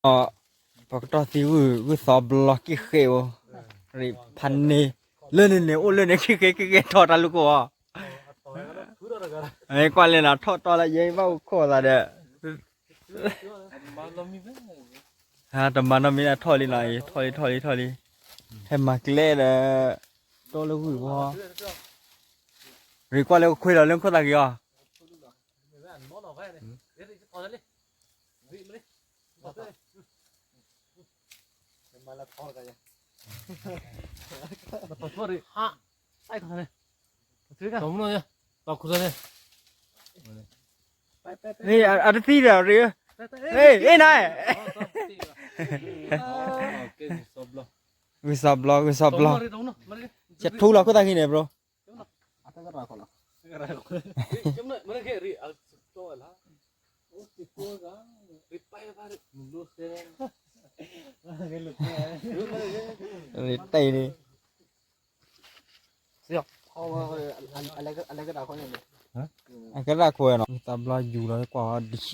ອ ປະກະຕໍຕີວື ວືຊອບລອກກິເຂວ ຣິພັນເນ ເລີເນເນ ໂອ ເລີເນ ກິເຂ ກິເຂ ທໍຕາລຸໂກອ ເອີຍ ກວ່າເລີຍນະ ທໍຕໍ່ລະເຢັນເວົ້າໂຄຕາເດ ຮາ ຕະມານອມມີນະ ທໍລີນະ ທໍລີ ທໍລີ ທໍລີ ແຮມມາເກລດ ໂຕລະວືບໍ ຣິກວ່າເລີຍ ຄຸຍລາວເລື່ອງໂຄຕາກິອ ເອີຍ ອາ ອາທິດດຽວເລີຍ ເອີຍ ເອີຍ ນາຍ ວືຊອບລອກ ວືຊອບລອກ ເຈັດທຸກລອກ ໂຄຕາກິເນໂບຣ ເຕະນີ້ ອັນກະດາໂຄຍເນາະ ຕາບລາຍຢູ່ລາຍກວ່າດິເຊ.